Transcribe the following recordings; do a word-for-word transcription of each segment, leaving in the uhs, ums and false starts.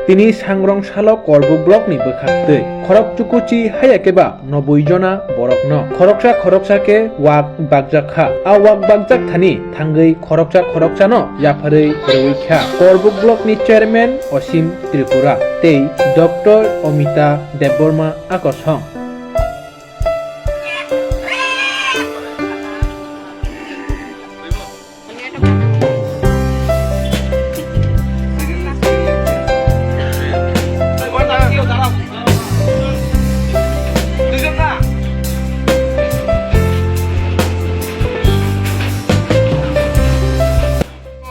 Tini sangrong salo Korbuk block ni bwkhaktwi khorok chukuchi haya khe ba noboi jona borokno khoroksa khoroksa khe wak bakjak kha. A wak bakjak thani thangwi khoroksa khoroksano yapharwi rwui kha Korbuk block ni chairman Osim Tripura tei Doctor Omita Debbarma akosong.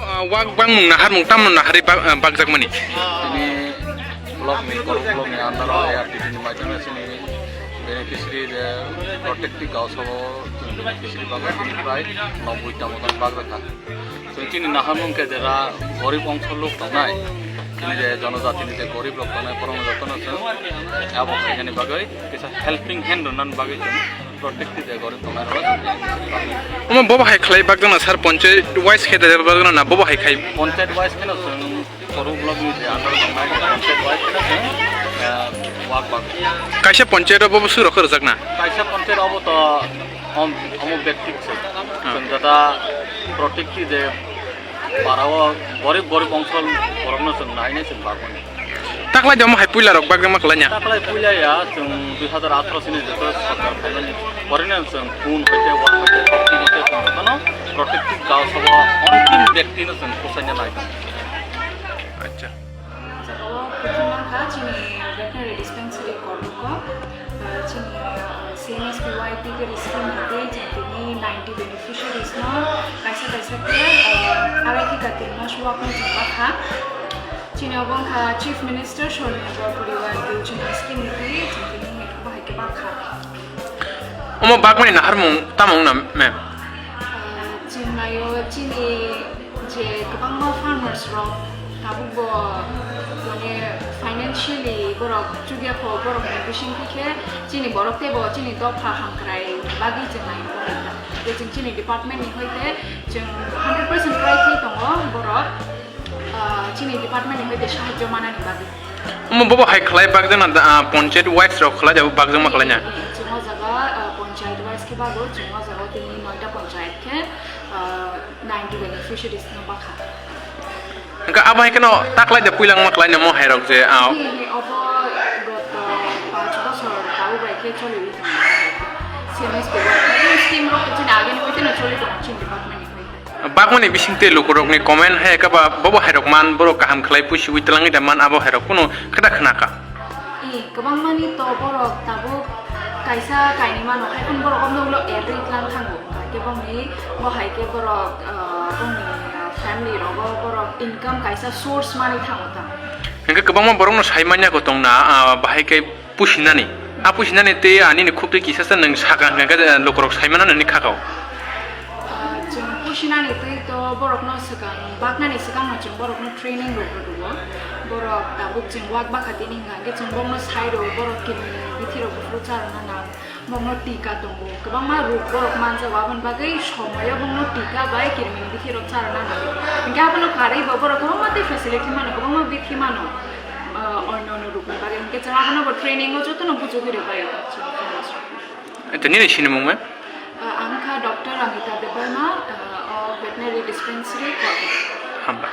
Ah, wak bangmung naharmung tamno naharwi bak-, ah, bakjakmani? Tini block ni, Korbuk block ni under o A R D D ni maidano chini beneficiary je protective gaw sabo chwng beneficiary bagwi tini prai noboi ta motan bakjakha. Chwng chini naharmung khe jera gorib ongso lok tongnai, chini je jonojatini je gorib rok tongnai, borokno jotono chwng abo khainani bagwi kisa helping hand rwnani bagwi chwng protective je gorib tongnai rokno chwng. Omo bobo hai khlai bakjakna sir, panchayat wise khe bakjakna na bobo hai khai? Panchayat wise kheno chwng Korbuk block ni je under tongnai panchayat wise kheno chwng, eh, wak bak. Kaisa panchayat o bobo sui rok rwjakna? Kaisa panchayat obo to om-, omo bektik se. Ah. Chwng jata protective je para o gorib gorib ongso borokno chwng nainai chwng bakmani. Taklai de omo hai puila rok bakjakma khlainya? Taklai puila ya, chwng dui hazar atharo sini joto sorkar phaimani porino chwng phone hoite, wak hoite, hoite chwng jotono protective gaw sabo ontim bektino chwng kusaina nai. Acha. O kuchung wngkha chini veterinary dispensary Korbuk o, ah, chini, ah, C M S P Y T K scheme hwnkhe chwng tini ninety beneficiaries no kaisa kaisa khe, ah, arai thika tin mas wak no chwng bakha. Chini obo wngkha Chief Minister Swarnidhar Poribar Yojana scheme ni twi chwng tini bahai khe bakha. Omo bakmani naharmung tamo wngna, ma'am? Ah, chwng naio chini je kwbangma farmers rok tabuk bo mane financially borok chukya kho, borok ni bising khe chini borok tei bo chini dopha hamkrai bagwi chwng naio. Tei chwng chini department ni hoite chwng hundred percent try khe tongo borok, ah, chini department ni hoite sahajyo manani bagwi. Omo bobo hai khlai bakjakna, ah, panchayat wise rok khlai jabo bakjakma khlaina? Chwng o jaga, ah, panchayat wise khe bago, chwng o jaga tini noita panchayat khe, ah, ninety beneficiaries no bakha. Hwnkhe abo hai kheno taklai de puilangma khlaina mo hai rok je, ah. Hi, hi, obo goto panch bochor tau bai khe choli tongo. C M S P Y scheme rok chini ageni hoite no choli tongo chini department ni hoite. Bagmani bising tei lukurokni comment hai khe ba bobo hairok man, borok kaham khlai pusiui twlangwi da man, abo hairok kunu khata khna kha. I, kwbangmani to borok tabuk kaisa kainwi mano, hai phano borok omno ulo erwi tlang thango. Khe bongni bo hai khe borok, ah, bongni, ah, family rogo borok income kaisa source manwi thango tang. Hwnkhe kwbangma borokno sai manya kho tongna, ah, bahai khe pusinani. A pusinani tei anini khuk twi kisa se nwng sakha hwnkhe, eh, lukurok sai mano nini khakao. Ah, chwng pusinani twi to borokno swkang baknani swkangno chwng borokno training rok rwgo. Borok tabuk chwng wak bakha tini hwnkha hwnkhe chwng borokno sai rwo, borok kirmini bithi rok buphuru charwna nang, borokno tika tongo. Kwbangma rok borok manjago, aboni bagwi somoyo borokno tika bai kirmini bithi rok charwna nang. Hwnkhe abono karwi bo borok kwbangma tei facility mano, kwbangma bithi mano. Ah, onno onno rukni bagwi hwnkhe chwng abono bo training o jotono bujogwi rwbaio. Acha, nini sinimung ma'am? Ah, ang kha Doctor Amita Debbarma, ah, o veterinary dispensary Korbuk. Hambai.